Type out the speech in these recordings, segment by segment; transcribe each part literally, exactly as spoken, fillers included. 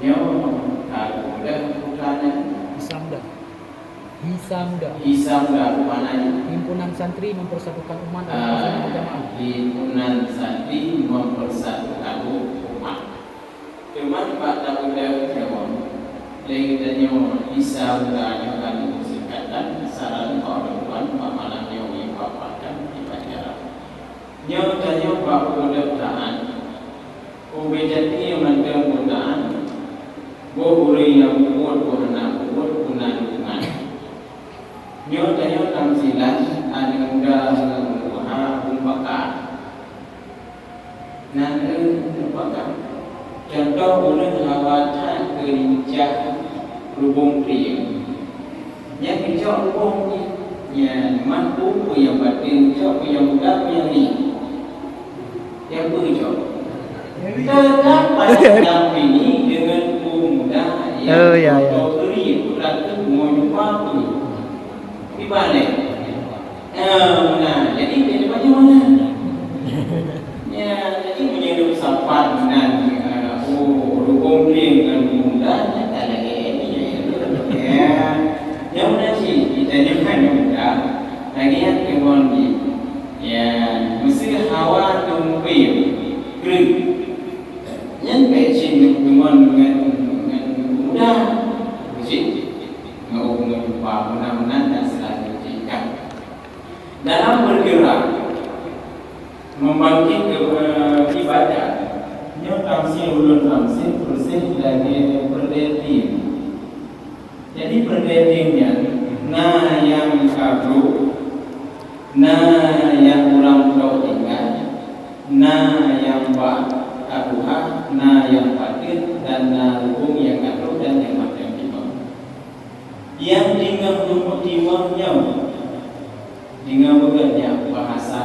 Nyoe ka geupeugah putra nyan. Hisam da. Hisam da. Hisam da, makna nyan? Himpunan santri mempersatukan umat dalam masalah agama. Himpunan santri mempersatukan umat. Teuma bak tapeugah nyoe, lé geutanyoe Hisam da nyoe ka singkatan saran bak ureuëng tuan bak malam nyoe, wapatkan di Banjarab. Nyoe tanyoe bak peudeuh taát. Ubé jati mantong butaan, boh ureuëng nyang peubuet boh hana peubuet guna lingkungan. Nyoe tanyoe tamsilan aneuk muda ngon tuha Abu Bakar. Nan eu Abu Bakar, contoh ureuëng hawa that keu lincah rubông krieng. Nyang geucok rubông nyan, nyan man peue nyang batin geucok, peue nyang muda, peue nyang ni. Nyang peue geucok? Teuka pada dalam bini dengan peue muda nyang Oh, ya, ya. Geucok keu ri, peue keu bungoh jumpa peue. Di balek. Eh, nah, jadi dia macam mana? Ya, jadi meunyoe sapat nan, eh, oh, rukon krieng ngon muda, nyan ka lagèe nyan. Ya. Nyang meunan cit, geutanyoe kan nyang muda, lagèe nyan keuman jih. Ya, meuseu hawa teumpéng, kreueh. Nyan bèk cit keuman ngon, ngon muda. Cit. Ngon, ngon bangunan-bangunan dan selanjutnya. Dalam bergerak, membangkit ke, eh, ibadat, nyoe tamsil ulôn tamsil persis lagèe peureulèe tim. Jadi, peureulèe tim nyan na nyang ka brôk, na nyang ureueng tok tinggai, na nyang bak ka tuha, na nyang patéh, dan na rukon nyang ka trôk dan nyang mantong timang. Nyang tinggai rukon timang nyoe, tinggai beugét nyan bahasa,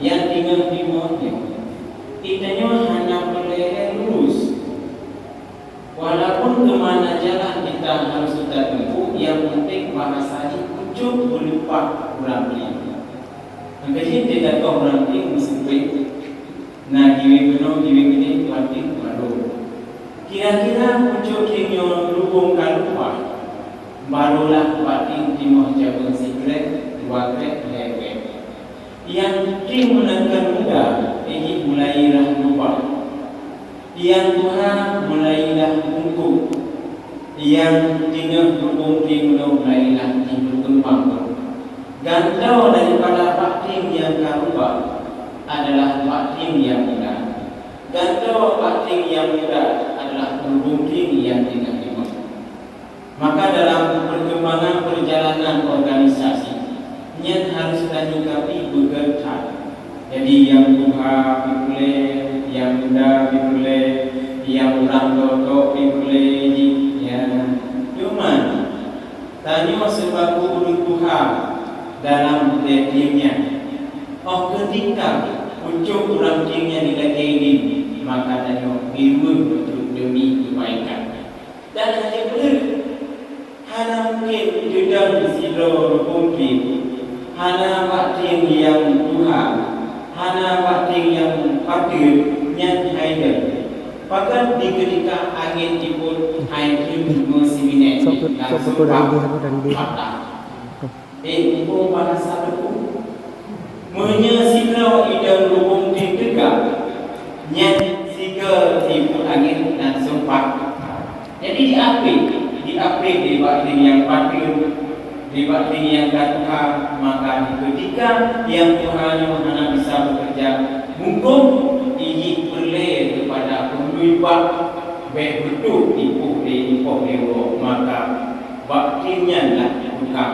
nyang tinggai timang nyoe, geutanyoe hana peureulèe lurus. Walaupun keu mana jalan kita harus kita tempuh, yang penting bahasa jih pucôk beuleupah ureueng laén. Maka jih teuka ureueng laén meuseupet, na giwéng keunoe, giwéng keudéh, batin baroe. Kira-kira pucôk jih nyoe lubông ka leupah, baroelah batin timoh cabeueng sikrek, dua krek, lhèe krek. Nyang tim meunan kan muda, jih mulai rhah lubah. Nyang tuha mulai rhah bungkôk. Nyang teungoh lubông tim nyoe mulai rhah jih beukeumbang. Gantoe daripada bak tim nyang ka rubah adalah bak tim nyang muda. Gantoe bak tim nyang muda adalah lubông tim nyang teungoh lubah. Maka dalam perkembangan perjalanan organisasi, nyan harus tanyikapi beugét that. Jadi, nyang tuha pih peureulèe, nyang muda pih peureulèe, nyang ureueng tok-tok pih peureulèe jih, ya. Cuman, tanyoe sibagoe ureueng tuha dalam tim nyan, óh keutika pucôk ureueng tim nyan dilakèe idin, maka tanyoe iruweueng beutôi demi keubaikan. Dan hana peue, hana mungken teudong sidroe rukon tim, hana bak tim nyang tuha, hana bak tim nyang patéh, nyan hai deuh. Pakon di keutika angén jipôt hai tim meusiminét Sok put-, sok langsung putul dari dia, putul dari dia. Patah. Eh, muphom bahasa Teungku. Meunyoe sidroe idong lubông tim teuka, nyan sigoe tipu angén langsung pat. Jadi diapit, diapit di bak tim nyang patéh, di bak tim nyang ka tuha, maka di keutika nyang tuha nyoe hana bisa beukeureuja bungkôk, jih peureulèe keupada peundui bak, bèk beutôi tipu lé ipoh lé uroe, maka bak tim nyan lah tukang.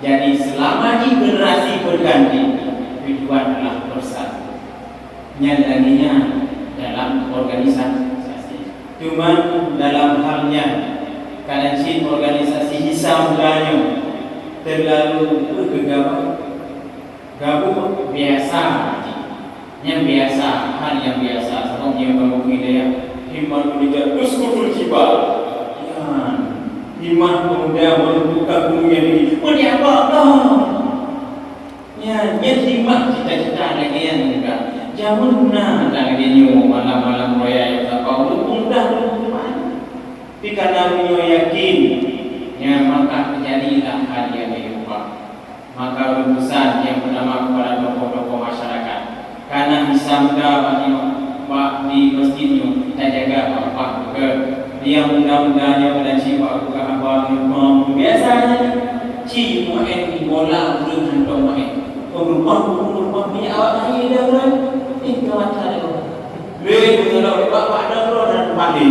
Jadi, selama jih generasi berganti, tujuan adalah bersatu. Nyan lagèe nyan dalam organisasi. Cuman dalam hal nyan, kadang cit organisasi Hisam Muda nyoe terlalu bergegabah. Gabung biasa jih. Nyan biasa, hal nyang biasa. Sabab nyang kamoe keuneuk ya, himmah peumuda uskutul jibal. Nyan, himmah peumuda meuruntuhkan gunong nyang tinggi. Peue diapa dah? Nyan, nyan himmah cita-cita lagèe nyan muda. Jameun na lagèe nyoe malam-malam raya nyang ka bak ureueng muda, ureueng muda. Karena meunyoe yakin, nyan maka teujadilah hal nyang meurupa. Maka urusan nyang peutama kepada tokoh-tokoh masyarakat. Kana hisab muda bak di, bak di masjid nyoe tajaga bak-bak beugét. Nyang muda-muda nyoe kana cit bak buka haba ngon biasa nyan. Ci maén bola ureueng hantom maén. Peurubah-peurubah minyak awak kayée dah kan. Eh, kawan saya. Lé, beutôi bak-bak dah keluar dan mati.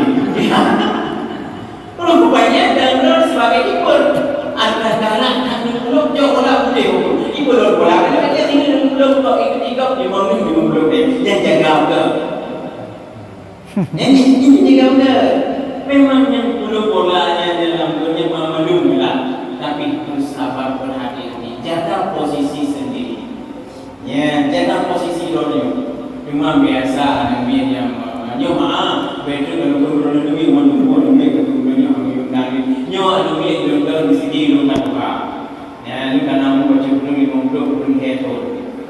Ulôn kupajan dan lôn sibagai keeper. Atra galak kami ulôn jok bola udeh. Keeper lôn bola kan dia sini ulôn jok ikut ikut lima menit lima puluh deh. Yang jaga udah. Ini ini jaga udah. Memang yang ulôn bola nya dalam dunia maklum lah. Tapi harus sabar berhati-hati. Jaga posisi sendiri. Ya, jangan posisi droeneuh. Cuma biasa aneuk miet nyang, nyoe, ha, beutôi kalau droeneuh nyoe, nyoe, nyoe, nyoe, nyoe, nyoe, nyoe, aneuk miet droeneuh di segi lôn ka tuha. Ya, lôn ka na umur tujuh puluh, lima puluh, puluh lhèe thôn.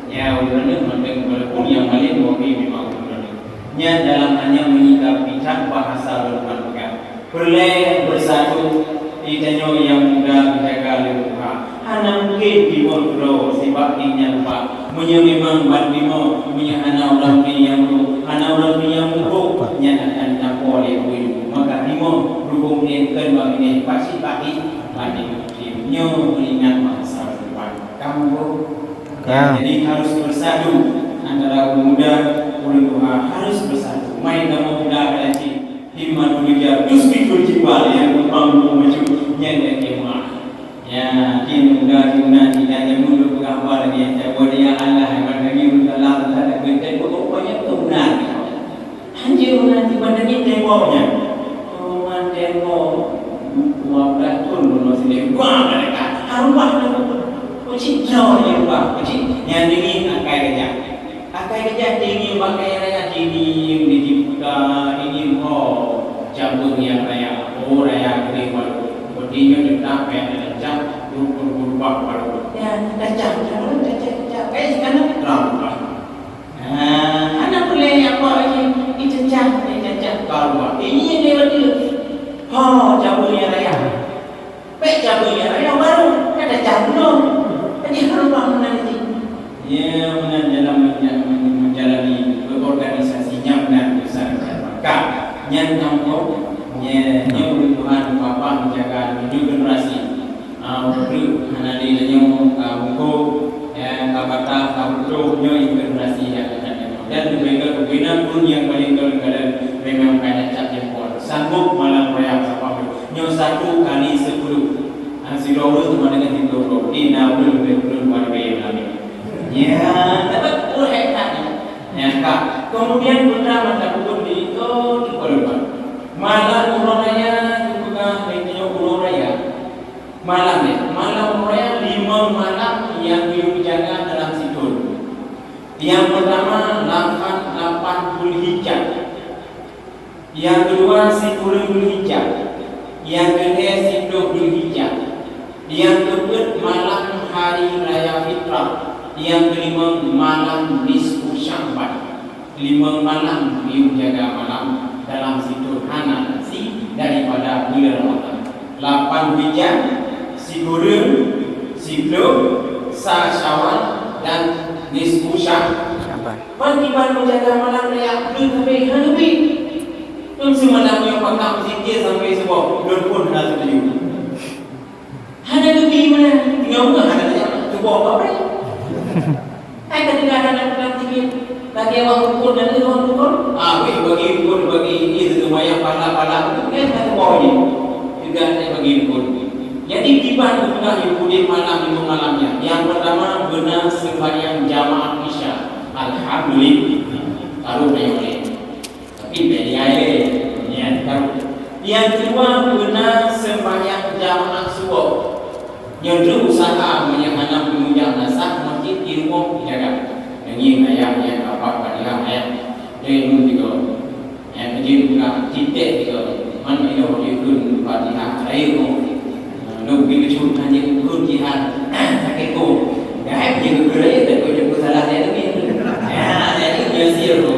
Ya, ulôn nyoe mantong walaupun nyang malém dua puluh lima puluh droeneuh. Nyan dalam hanya menyikapi that bahasa lôn peugah. Peureulèe beusatu, geutanyoe nyang muda geujaga lé tuha. Hana mungken timoh keudroe sibak nyan bah. Meunyoe memang ban timoh, meunyoe hana ureueng pih nyang muda, hana ureueng pih nyang muda, nyan akan tapo lé ureueng. Maka timoh rukon nyan kheun bak binéh, pasti pati ban timoh. Nyoe meuingat masa depan. Kamu, bro? Ya. Jadi harus bersatu antara ureueng muda, ureueng tuha harus bersatu. Mai kamoe muda ka cit. Himmatul rijal tusbitul jibal, nyang gampang meumacu nyan nyang keumah. Ya, di muda di muda di dan nyang muda peugah haba lagi, ya, buat dia Allah, yang mana kami muda Allah, tak ada kerja, buat apa yang kau benar. Hanya muda di mana ni temboknya. Rumah tembok dua belas tahun belum sini. Wah, mereka harus wah. Kucing jauh ni, wah, kucing. Yang dingin akai gajah. Akai gajah tinggi bak kaya raya tinggi di Cipta ini ho cabang yang raya. Oh, raya gede baru. Berdiri tetap yang rancak berubah baru. Ya, cacah, cacah, cacah. Eh, sekarang terang. Ah, anak boleh apa lagi? Ini cacah, ini cacah. Kalau ini dia betul. Ho, cabang yang raya. Pek cabui nyang raya baru, ka tacah bunoe. Jadi harôh bak meunan cit. Ya, meunan dalam menja-, men-, menjalani berorganisasi nyang meunan besar. Maka, nyan kampung, ya, nyoe ureueng tuha, papa menjaga menuju generasi. Ah, ureueng hana lé tanyoe, ah, muko, ya, ka bata, ka beutôh, nyoe generasi nyang akan datang. Dan leubeh gét, bina ureueng nyang paling galon-galon memang ka nyacap jempol. Sanggup malam raya sapa Nyoe satu kali sepuluh. Ah, sidroe ureueng teuma deungon sidroe droe. Di na ureueng leubeh ureueng dua ribèe malam nyoe. Ya, dapat ureueng hektar nyoe. Ya, ka. Kemudian putra mata buku di itu, itu lupa. Malam uroe raya, dipeugah lé nyoe uroe raya. Malam ya, malam uroe raya limong malam nyang geuyue jaga dalam sithon. Nyang peutama, lapan, lapan Zulhijjah. Nyang keudua, sikureueng Zulhijjah. Nyang keulhèe, siplôh Zulhijjah. Nyang keupeuet, malam hari raya fitrah. Nyang keulimong, malam nisfu Sya'ban. Limong malam geuyue jaga malam dalam sithon hana si daripada buleuen Ramadhan. Lapan Zulhijjah, sikureueng, siplôh, sa Syawal, dan nisfu Sya'ban. Ban kiban meujaga malam raya, deuh sabe hana leubeh. Ngon seumalam nyoe pakam zikir sampai suboh, lôn phôn hana teutuju. Hana leubeh meunan, tinggai meunan hana teutuju. Suboh apa? Hai ka tinggai hana teutuju zikir. Lagèe awak rukon dan lôn rukon. Ah, weh, bagi rukon, bagi ini, seumayang, pahala-pahala, kan hana suboh ni. Juga ada bagi rukon. Jadi, kiban geupeugah Yahudi malam lima malam nyan. Nyang peutama, beuna seumbahyang jamaah Isya. Alhamdulillah. Baru nyoe. Tapi beda aja. Nyan, baru. Nyang keudua, beuna seumbahyang jamaah suboh. Nyoe usaha meunyoe hana peununjang nasah masjid di rumoh dijaga. Nanging ayah, ayah, apa, Fatihah, ayah. Deh, mun tiga. Nyang keujeuet buka titek tiga. Man inoe jikheun Fatihah, laén rumoh. Nyoe bukon keucut hana jikheun jihad. Sakét ko. Dah hai jikheun laén, tapi jikheun salah dia tu. Ya, jadi biasa tu.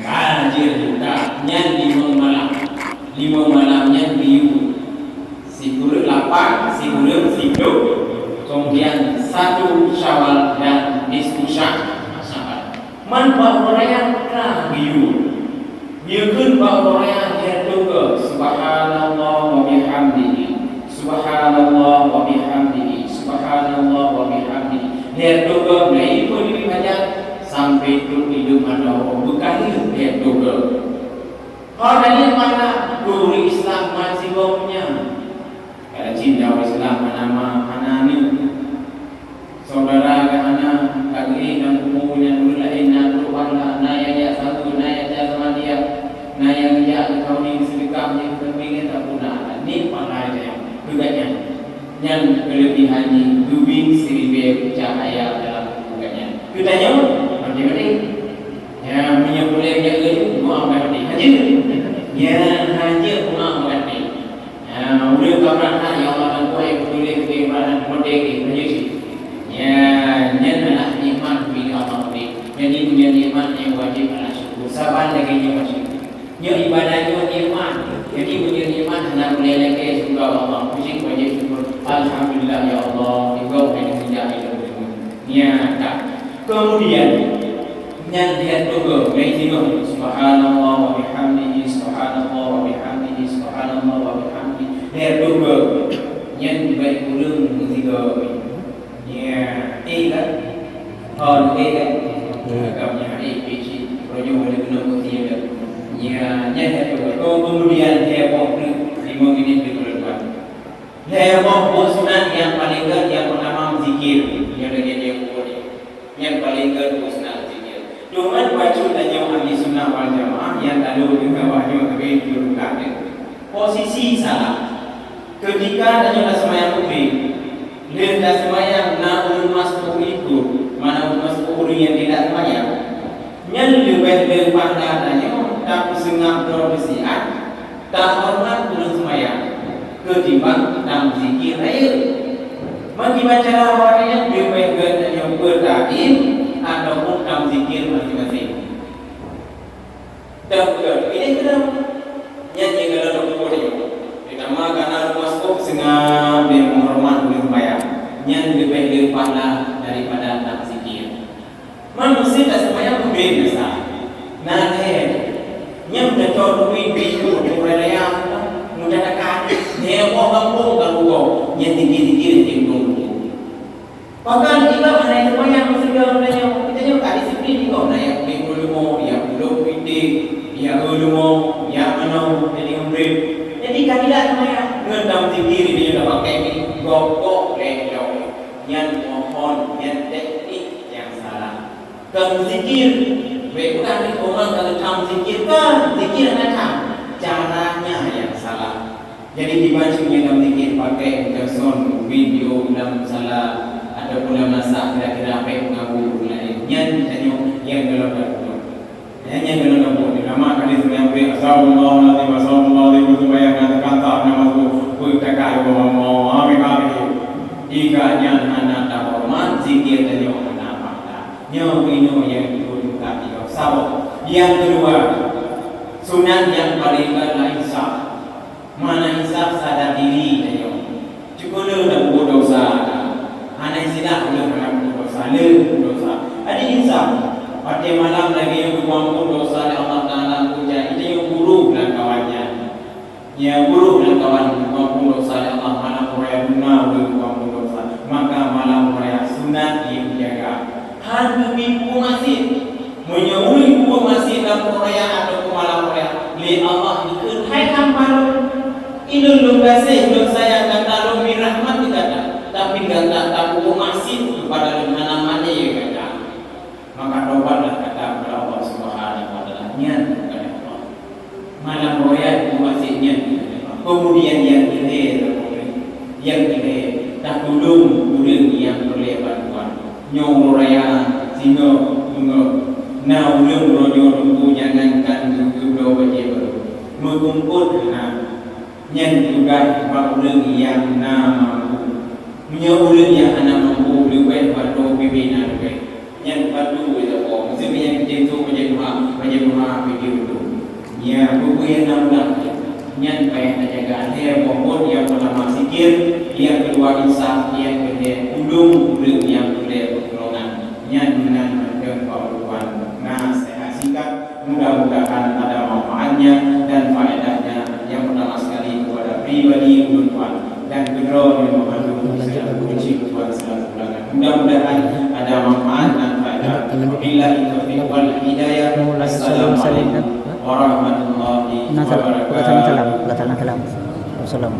Ka jeuet buka, nyan limong Limong malam nyan geuyue. Sikureueng lapan, sikureueng siplôh, kemudian satu Syawal dan nisfu Sya-, Sya'ban. Man bak uroe raya ka geuyue. Geuyue kheun bak uroe raya lhèe toh goe, subhanallah wa bihamdihi, subhanallah wa bihamdihi, subhanallah wa bihamdihi. Lhèe toh goe mulai iphon diri fajar sampai trok idong mata uroe, beukahi lhèe toh goe. Ho tadi mana guru Islam masih bawah nyan? Kalau cinta Islam hana ma, hana ni. Saudara ka hana, ka geuéh dan kubu nyang ureueng laén na trok pahala, na nyang jak saweue, na nyang jak sama dia, na nyang jak keu kawin, seudeukah, nyang keu kambing, nyang tak puna. Ni pahala nyang keu gobnyan. Nyan keulebihan jih, geubi siribèe cahya dalam kubu gobnyan. Keu tanyoe, maté-maté. Ya, meunyoe boleh jaga tu, doa maté-maté. Haji. Ya, haji doa maté. Ya, ulèe ka beurangkat, ya Allah, dan Tuhan yang beutôi keu ibadah merdeka, menyuci. Ya, nyan adalah nikmat bagi Allah. Jadi, punya nikmat yang wajib adalah syukur. Saban lagèe nyoe wajib. Nyoe ibadah nyoe nikmat. Jadi, punya nikmat hana boleh lagèe syukur Allah. Puji wajib syukur. Alhamdulillah, ya Allah. Ibadah yang tidak ada. Nyan ka. Kemudian, nyan lhèe toh goe, nyan singoh, subhanallah wa bihamdihi, subhanallah wa bihamdihi, subhanallah wa bihamdihi. Lhèe toh goe, nyan baik ureueng meusigoe. Ya, eh kan? Hon, eh kan? Eh. Agam nyan, eh, peci. Rojo boleh guna kursi ada. Ya, nyan lhèe toh goe. Kemudian, lhèe boh treuk, lima minit di bulan. Lhèe boh buet sunat nyang paleng gèt nyang peutama zikir, nyang lagèe nyoe buet nyoe. Nyang paleng gèt buet sunat zikir. Teuma bacut tanyoe ahli sunnah wal jamaah nyang lalu deungon wahyu Nabi turun kafir. Posisi salah. Ketika tanyoe taseumayang ubé, lheueh taseumayang na ureueng masbuk ikot, mana ureueng masbuk ureueng nyang tidak seumayang. Nyan leubeh le pahala tanyoe tapeuseungab droe peusiat, tahoreumat ureueng seumayang, keutimbang tamzikir rayeuk. Meukiban cara awaknyan leubeh gèt tanyoe beutakdim ataupun tamzikir maséng-maséng. Dan beutôi, ini keunan. Nyan nyang keunan lôn peubuet nyoe. Teutama kareuna rumoh sôk seungab lé meuhoreumat ureueng seumayang. Nyan leubeh le pahala daripada tamzikir. Manusia taseumayang udeb biasa. Na lhèe. Nyan meucok duit, duit tu, duit raya, meucadangkan. Nyoe boh gampông ka rugoe, nyan tinggi-tinggi lé timbong tu. Bahkan, kita hana seumayang meusigoe geutanyoe. Geutanyoe ka disiplin nyoe, na nyang peuleumô, nyang peuleumô, nyang peuleumô, nyang meunoe, jadi murit. Jadi, ka tidak seumayang. Ngon tamzikir, dia dah pakai ni, gok-gok, lé, lé. Nyan mohon, nyan teknik nyang salah. Kon zikir, bèk udah di rumah kalau tam zikir kan, zikir hana tam. Caranya yang salah. Jadi dibaca nyang tam zikir pakai macam sound video dalam salah ataupun dalam masak kira-kira bèk mengganggu orang lain. Nyan tanyoe nyang dalam dapur. Nyan nyang dalam dapur. Di kamar kali semayang bèk, "Astagfirullahaladzim, astagfirullahaladzim," semayang nak tekan tak, nak masuk. Pun takah, amin, amin. Jika nyan hana tahoreumat, zikir tanyoe hana pahala. Nyoe inoe nyang jeuet teuka tiga. Saboh. Nyang keudua, sunat nyang paleng gèt adalah insaf. Makna insaf, sadar diri tanyoe. Cukôp le tapeubuet desya. Hana istilah ureueng hana peubuet desya, le peubuet desya. Jadi insaf. Watèe malam lagèe nyoe geupeuampôn desya lé Allah Taala, keu jai tanyoe guru lam kawan nyan. Nyang buruk lam kawan, muphom desya lé Allah, malam raya duna ulôn muphom desya. Maka malam raya sunat dijaga. Han geubri peubuet maksiet. Meunyoe ulôn peubuet maksiet lam raya atawa malam raya, lé Allah geukheun, "Hai hamba lôn, ulôn, lôn gaséh, lôn sayang gata, lôn bri rahmat keu gata, tapi gata tapeubuet maksiet keupada lôn, hana malèe gata." Maka tobatlah gata keu Allah Subhanahu wa Taala. Nyan bukan Allah. Malam raya itu maksudnya. Kemudian yang ketiga, yang ketiga, tatulông ureueng nyang peureulèe bantuan. Nyoe uroe raya, singoh, beungoh. Na ureueng uroe nyoe teungku jangankan geubloe bajèe barô. Meukumpot hana. Nyan tugaih bak ureueng nyang na mampu. Meunyoe ureueng nyang hana mampu, leubeh bak droe ubé na leubeh. Nyan batu, ya Allah. Meuseuti nyang keucintu bajèe tuha, bajèe tuha, bajèe tuha. Nyan, peue-peue nyang na ulang. Nyan payah tajaga. Lhèe boh buet nyang peutama zikir, nyang keudua insaf, nyang keulhèe tulông ureueng nyang peureulèe pertulongan. Nyan meunan mantong Pak Ridwan. Nasèhat singkat, mudah-mudahan ada manfaatnya dan faedahnya. Nyang peutama sekali kepada pribadi ulôn tuan dan keudroe nyoe mandum. Lanjut lagu. Puji Tuhan selalu. Mudah-mudahan ada manfaat dan faedah. Lanjut, lanjut. Billahi taufiq wal hidayah. Assalamualaikum warahmatullahi wabarakatuh. Nah, salam. Bukan salam, salam. Bukan salam, salam. Wassalam.